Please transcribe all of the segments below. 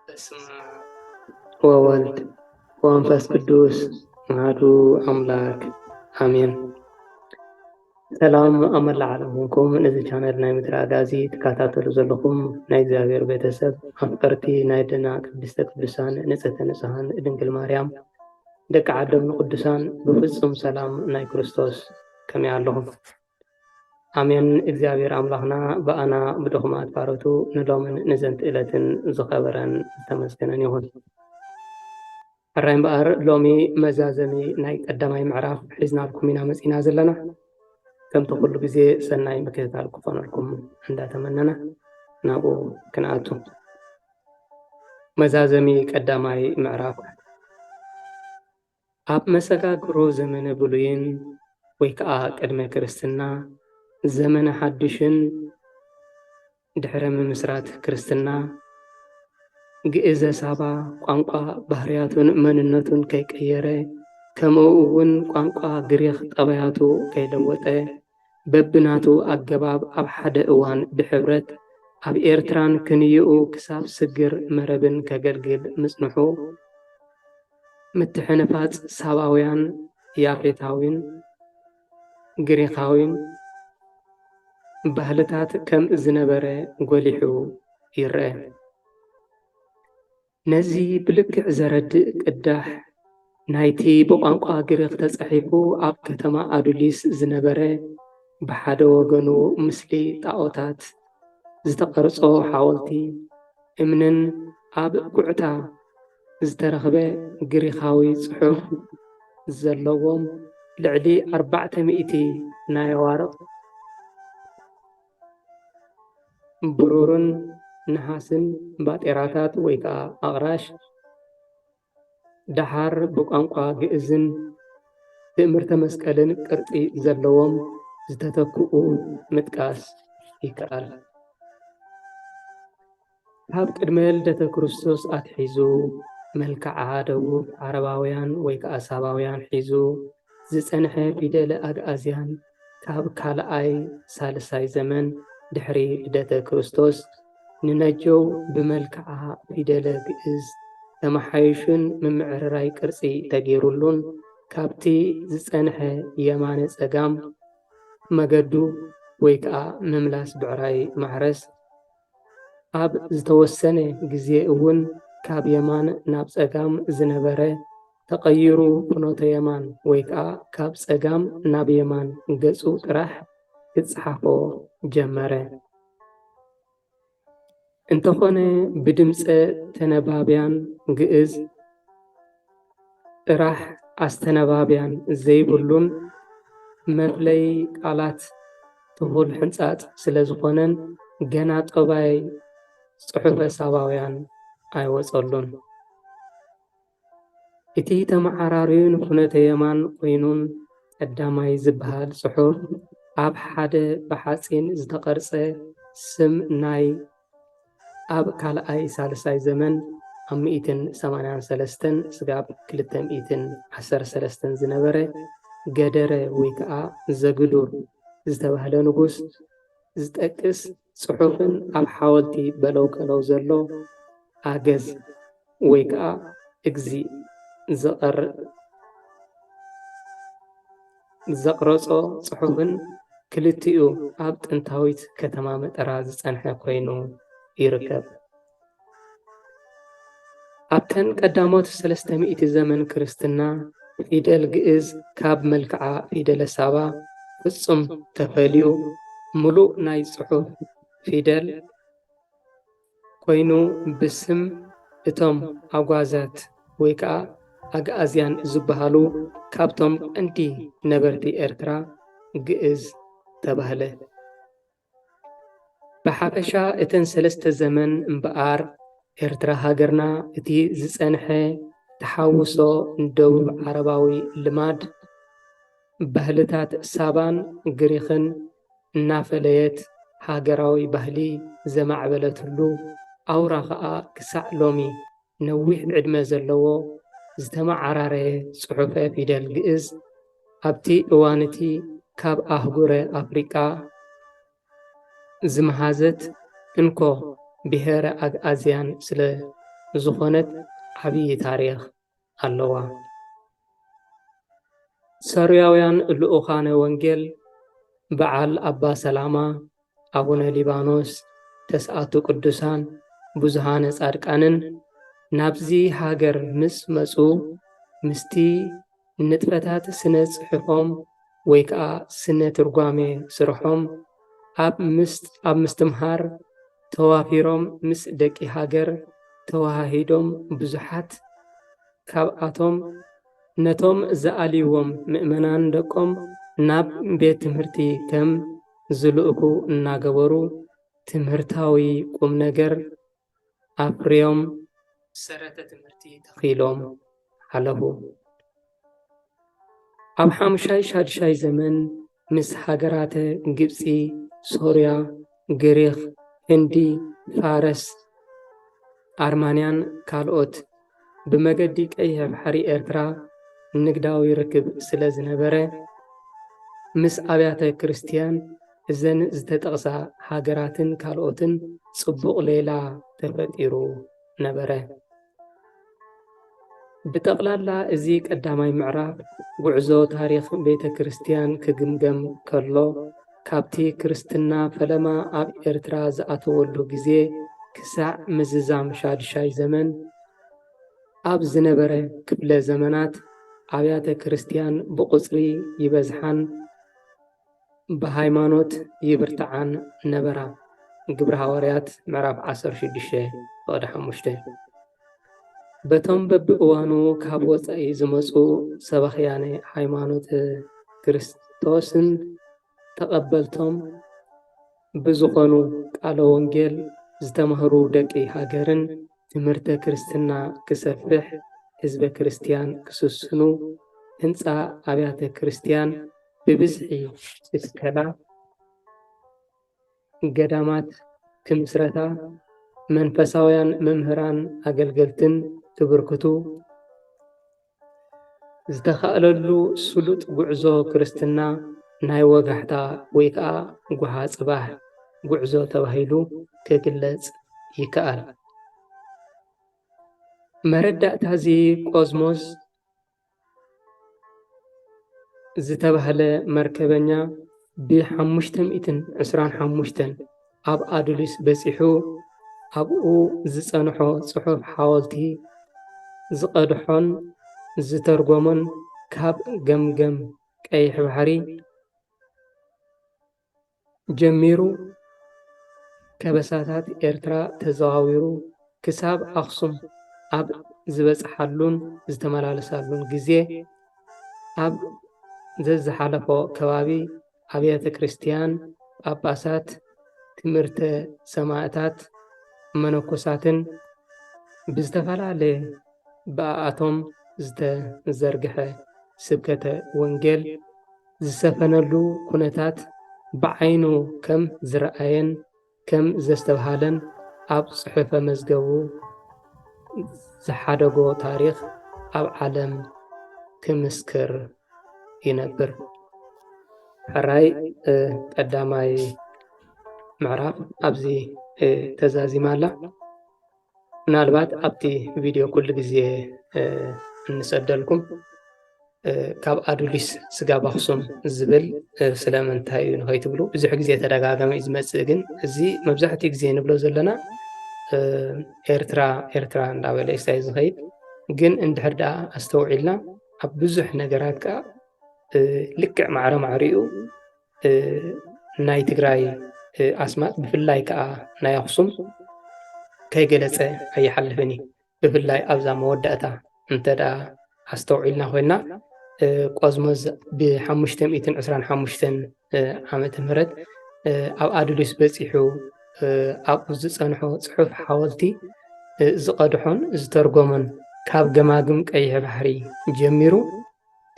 በስመ አብ ወወልድ ወመንፈስ ቅዱስ ኣሐዱ ኣምላክ ኣሜን። ሰላም ኣብ መላእ ዓለም ኮንኩም ነዚ ቻነል ናይ ምድሪ ኣጋዚ ትከታተሉ ዘለኹም ናይ እግዚኣብሔር ቤተሰብ ኣፍቀርቲ ናይ ኣደና ቅድስተ ቅዱሳን ንጽህተ ንጹሃን ድንግል ማርያም ደቂ ዓዶም ንቅዱሳን ብፍጹም ሰላም ናይ ክርስቶስ ከመይ ኣለኹም? ኣሜን። እግዚኣብሔር ኣምላኽና ብኣና ብድኹማት ባሮቱ ንሎምን ንዘንት ዕለትን ዝኸበረን ዝተመስገነን ይኹን። ሕራይ እምበኣር ሎሚ መዛዘሚ ናይ ቀዳማይ ምዕራፍ ሒዝናልኩም ኢና መጺና ዘለና። ከምቲ ኩሉ ግዜ ሰናይ ምክትታል ክኾነልኩም እንዳተመነና ናብኡ ክንኣቱ። መዛዘሚ ቀዳማይ ምዕራፍ። ኣብ መሰጋግሮ ዘመነ ብሉይን ወይ ከዓ ቅድመ ክርስትና፣ ዘመነ ሓዱሽን ድሕረ ምምስራት ክርስትና፣ ግእዘ ሳባ ቋንቋ ባህርያቱን መንነቱን ከይቀየረ፣ ከምኡ እውን ቋንቋ ግሪኽ ጠባያቱ ከይለወጠ፣ በብናቱ ኣገባብ ኣብ ሓደ እዋን ብሕብረት ኣብ ኤርትራን ክንይኡ ክሳብ ስግር መረብን ከገልግል ምጽንሑ፣ ምትሕንፋጽ ሳባውያን ያፌታዊን ግሪኻዊን ባህልታት ከም ዝነበረ ጎሊሑ ይረአ። ነዚ ብልክዕ ዘረድእ ቅዳሕ ናይቲ ብቋንቋ ግሪኽ ተጻሒፉ ኣብ ከተማ ኣዱሊስ ዝነበረ ብሓደ ወገኑ ምስሊ ጣኦታት ዝተቐርጾ ሓወልቲ እምንን ኣብ ጉዕታ ዝተረኽበ ግሪኻዊ ጽሑፍ ዘለዎም ልዕሊ ኣርባዕተ ሚእቲ ናይ ኣዋርቕ ብሩርን ነሃስን ባጤራታት ወይ ከዓ ኣቕራሽ ደሓር ብቋንቋ ግእዝን ትእምርተ መስቀልን ቅርጺ ዘለዎም ዝተተክኡ ምጥቃስ ይከኣል። ካብ ቅድመ ልደተ ክርስቶስ ኣትሒዙ መልክዓ ደቡብ ዓረባውያን ወይ ከዓ ሳባውያን ሒዙ ዝጸንሐ ፊደለ ኣግኣዝያን ካብ ካልኣይ ሳልሳይ ዘመን ድሕሪ ልደተ ክርስቶስ ንነጀው ብመልክዓ ፊደለ ግእዝ ተመሓይሹን ምምዕርራይ ቅርጺ ተገይሩሉን ካብቲ ዝጸንሐ የማነ ጸጋም መገዱ ወይ ከዓ ምምላስ ብዕራይ ማሕረስ ኣብ ዝተወሰነ ግዜ እውን ካብ የማን ናብ ጸጋም ዝነበረ ተቐይሩ ፍኖተ የማን ወይ ከዓ ካብ ጸጋም ናብ የማን ገጹ ጥራሕ ክጽሓፎ ጀመረ። እንተኾነ ብድምፀ ተነባብያን ግእዝ ጥራሕ ኣስተነባብያን ዘይብሉን መፍለይ ቃላት ትኹል ሕንፃፅ ስለ ዝኾነን ገና ጠባይ ፅሑፈ ሳባውያን ኣይወፀሉን። እቲ ተመዓራርዩን ፍኖተ የማን ኮይኑን ቀዳማይ ዝበሃል ጽሑፍ ኣብ ሓደ ብሓጺን ዝተቐርጸ ስም ናይ ኣብ ካልኣይ ሳልሳይ ዘመን ኣብ ሚእትን ሰማንያን ሰለስተን ስጋብ ክልተ ሚእትን ዓሰርተ ሰለስተን ዝነበረ ገደረ ወይ ከኣ ዘግዱር ዝተባህለ ንጉስ ዝጠቅስ ጽሑፍን ኣብ ሓወልቲ በለው ቀለው ዘሎ ኣገዝ ወይ ከኣ እግዚእ ዘቐር-፣ ዘቕረጾ ጽሑፍን ክልቲኡ ኣብ ጥንታዊት ከተማ መጠራ ዝጸንሐ ኮይኑ ይርከብ። ኣብተን ቀዳሞት ሰለስተ ሚእቲ ዘመን ክርስትና ፊደል ግእዝ ካብ መልክዓ ፊደለ ሳባ ፍጹም ተፈልዩ ምሉእ ናይ ጽሑፍ ፊደል ኮይኑ ብስም እቶም ኣጓዛት ወይ ከኣ ኣግኣዝያን ዝበሃሉ ካብቶም ቀንዲ ነበርቲ ኤርትራ ግእዝ ተባህለ። ብሓፈሻ እተን ሰለስተ ዘመን እምበኣር ኤርትራ ሃገርና እቲ ዝጸንሐ ተሓውሶ ደቡብ ዓረባዊ ልማድ ባህልታት ሳባን ግሪኽን እናፈለየት ሃገራዊ ባህሊ ዘማዕበለትሉ ኣውራ ኸኣ ክሳዕ ሎሚ ነዊሕ ዕድመ ዘለዎ ዝተመዓራረየ ጽሑፈ ፊደል ግእዝ ኣብቲ እዋን እቲ ካብ ኣህጉረ ኣፍሪቃ ዝመሃዘት እንኮ ብሄረ ኣግኣዝያን ስለ ዝኾነት ዓብዪ ታሪኽ ኣለዋ። ሶርያውያን ልኡኻነ ወንጌል በዓል ኣባ ሰላማ፣ ኣቡነ ሊባኖስ፣ ተስዓቱ ቅዱሳን፣ ብዙሃነ ጻድቃንን ናብዚ ሃገር ምስ መጹ ምስቲ ንጥፈታት ስነ ጽሑፎም ወይ ከኣ ስነ ትርጓሜ ስርሖም ኣብ ምስ-፣ ኣብ ምስትምሃር ተዋፊሮም ምስ ደቂ ሃገር ተወሃሂዶም ብዙሓት ካብኣቶም ነቶም ዝኣልይዎም ምእመናን ደቆም ናብ ቤት ትምህርቲ ከም ዝልእኩ እናገበሩ ትምህርታዊ ቁም ነገር ኣፍርዮም ሰረተ ትምህርቲ ተኺሎም ሓለፉ። ኣብ ሓሙሻይ ሻድሻይ ዘመን ምስ ሃገራተ ግብጺ፣ ሶርያ፣ ግሪኽ፣ ህንዲ፣ ፋረስ፣ ኣርማንያን ካልኦት ብመገዲ ቀይሕ ባሕሪ ኤርትራ ንግዳዊ ርክብ ስለ ዝነበረ፣ ምስ ኣብያተ ክርስትያን እዘን ዝተጠቕሳ ሃገራትን ካልኦትን ጽቡቕ ሌላ ተፈጢሩ ነበረ። ብጠቕላላ እዚ ቀዳማይ ምዕራፍ ጉዕዞ ታሪኽ ቤተ ክርስትያን ክግምገም ከሎ፣ ካብቲ ክርስትና ፈለማ ኣብ ኤርትራ ዝኣተወሉ ግዜ ክሳዕ ምዝዛም ሻድሻይ ዘመን ኣብ ዝነበረ ክፍለ ዘመናት ኣብያተ ክርስትያን ብቑጽሪ ይበዝሓን ብሃይማኖት ይብርትዓን ነበራ። ግብረ ሃዋርያት ምዕራፍ ዓሰርተ ሽዱሽተ ፍቕዲ ሓሙሽተ። በቶም በብእዋኑ ካብ ወጻኢ ዝመጹ ሰባኽያነ ሃይማኖት ክርስቶስን ተቐበልቶም ብዝኾኑ ቃለ ወንጌል ዝተማህሩ ደቂ ሃገርን ትምህርተ ክርስትና ክሰፍሕ፣ ህዝበ ክርስትያን ክስስኑ፣ ህንጻ ኣብያተ ክርስትያን ብብዝሒ ክትከላ፣ ገዳማት ክምስረታ፣ መንፈሳውያን መምህራን ኣገልገልትን ክብርክቱ ዝተኻእለሉ ስሉጥ ጉዕዞ ክርስትና ናይ ወጋሕታ ወይ ከኣ ጓሃ ጽባሕ ጉዕዞ ተባሂሉ ክግለጽ ይከኣል። መረዳእታ እዚ ቆዝሞዝ ዝተባህለ መርከበኛ ብሓሙሽተ ሚእትን ዕስራን ሓሙሽተን ኣብ ኣዱሊስ በጺሑ ኣብኡ ዝጸንሖ ጽሑፍ ሓወልቲ ዝቐድሖን ዝተርጎሞን ካብ ገምገም ቀይሕ ባሕሪ ጀሚሩ ከበሳታት ኤርትራ ተዘዋዊሩ ክሳብ ኣኽሱም ኣብ ዝበጽሓሉን ዝተመላለሳሉን ግዜ ኣብ ዘዝሓለፎ ከባቢ ኣብያተ ክርስትያን፣ ጳጳሳት፣ ትምህርተ ሰማእታት፣ መነኮሳትን ብዝተፈላለየ ብኣኣቶም ዝተዘርግሐ ስብከተ ወንጌል ዝሰፈነሉ ኩነታት ብዓይኑ ከም ዝረኣየን ከም ዘስተብሃለን ኣብ ጽሑፈ መዝገቡ ዝሓደጎ ታሪኽ ኣብ ዓለም ክምስክር ይነብር። ሕራይ፣ እ፣ ቀዳማይ ምዕራፍ ኣብዚ፣ እ፣ ተዛዚማ ኣላ። ምናልባት ኣብቲ ቪድዮ ኩሉ ግዜ፣ እ፣ እንሰደልኩም፣ እ፣ ካብ ኣዱሊስ ስጋብ ኣኽሱም ዝብል፣ እ፣ ስለምንታይ እዩ ንኸይትብሉ ብዙሕ ግዜ ተደጋጋሚ እዩ ዝመጽእ። ግን እዚ መብዛሕትኡ ግዜ ንብሎ ዘለና፣ እ፣ ኤርትራ፣ ኤርትራ እንዳበለ እዩ ዝኸይድ። ግን እንድሕር ደኣ ኣስተውዒልና ኣብ ብዙሕ ነገራት ከኣ፣ እ፣ ልክዕ ማዕረ ማዕሪኡ፣ እ፣ ናይ ትግራይ፣ እ፣ ኣስማት ብፍላይ ከኣ ናይ ኣኽሱም ከይገለጸ ኣይሓልፍን እዩ። ብፍላይ ኣብዛ መወዳእታ እንተ ደኣ ኣስተውዒልና ኮይና፣ እ፣ ቆዝሞዝ ብሓሙሽተ ሚእትን ዕስራን ሓሙሽተን፣ እ፣ ዓመተ ምህረት፣ እ፣ ኣብ ኣዱሊስ በጺሑ፣ እ፣ ኣብኡ ዝጸንሖ ጽሑፍ ሓወልቲ፣ እ፣ ዝቐድሖን ዝተርጎሞን ካብ ገማግም ቀይሕ ባሕሪ ጀሚሩ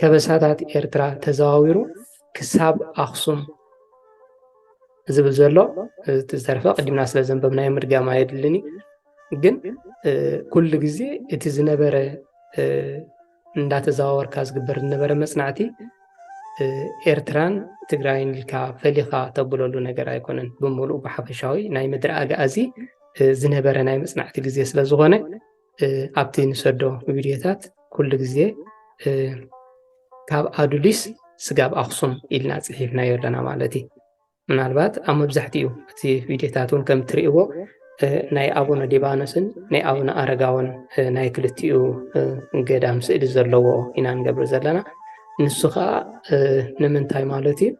ከበሳታት ኤርትራ ተዘዋዊሩ ክሳብ ኣኽሱም ዝብል ዘሎ፣ እቲ ዝተረፈ ቅድምና ስለ ዘንበብናዮ ምድጋም ኣየድልን እዩ። ግን ኩሉ ግዜ እቲ ዝነበረ እንዳተዘዋወርካ ዝግበር ዝነበረ መጽናዕቲ ኤርትራን ትግራይን ኢልካ ፈሊኻ ተብለሉ ነገር ኣይኮነን። ብምሉእ ብሓፈሻዊ ናይ ምድሪ ኣግኣዚ ዝነበረ ናይ መጽናዕቲ ግዜ ስለ ዝኾነ ኣብቲ ንሰዶ ቪድዮታት ኩሉ ግዜ ካብ ኣዱሊስ ስጋብ ኣኽሱም ኢልና ጽሒፍናዮ ኣለና ማለት እዩ። ምናልባት ኣብ መብዛሕትኡ እቲ ቪድዮታት እውን ከም ትርእይዎ ናይ ኣቡነ ሊባኖስን ናይ ኣቡነ ኣረጋውን ናይ ክልቲኡ ገዳም ስእሊ ዘለዎ ኢና ንገብር ዘለና። ንሱ ከዓ ንምንታይ ማለት እዩ?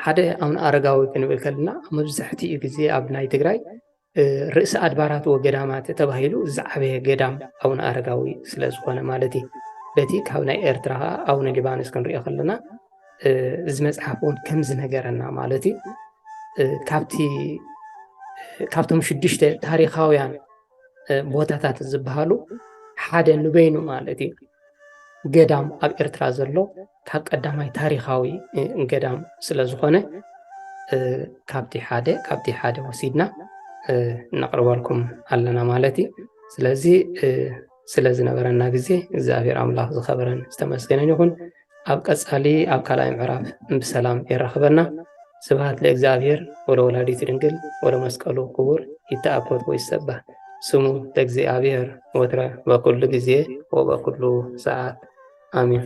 ሓደ ኣቡነ ኣረጋዊ ክንብል ከለና መብዛሕትኡ ግዜ ኣብ ናይ ትግራይ ርእሲ ኣድባራት ወገዳማት ተባሂሉ ዝዓበየ ገዳም ኣቡነ ኣረጋዊ ስለ ዝኾነ ማለት እዩ። በቲ ካብ ናይ ኤርትራ ከዓ ኣቡነ ሊባኖስ ክንሪኦ ከለና እዚ መጽሓፍ እውን ከም ዝነገረና ማለት እዩ። ካብቶም ሽዱሽተ ታሪኻውያን ቦታታት ዝበሃሉ ሓደ ንበይኑ ማለት እዩ። ገዳም ኣብ ኤርትራ ዘሎ ካብ ቀዳማይ ታሪኻዊ ገዳም ስለ ዝኾነ ካብቲ ሓደ ካብቲ ሓደ ወሲድና ነቕርበልኩም ኣለና ማለት እዩ። ስለዚ ስለ ዝነበረና ግዜ እግዚኣብሔር ኣምላኽ ዝኸበረን ዝተመስገነን ይኹን። ኣብ ቀጻሊ ኣብ ካልኣይ ምዕራፍ ብሰላም የራኽበና። ስብሐት ለእግዚኣብሔር ወለወላዲቱ ድንግል ወለመስቀሉ ክቡር ይተኣኮት ወይሰባህ ስሙ ለእግዚኣብሔር ወትረ በኩሉ ግዜ ወበኩሉ ሰዓት ኣሜን።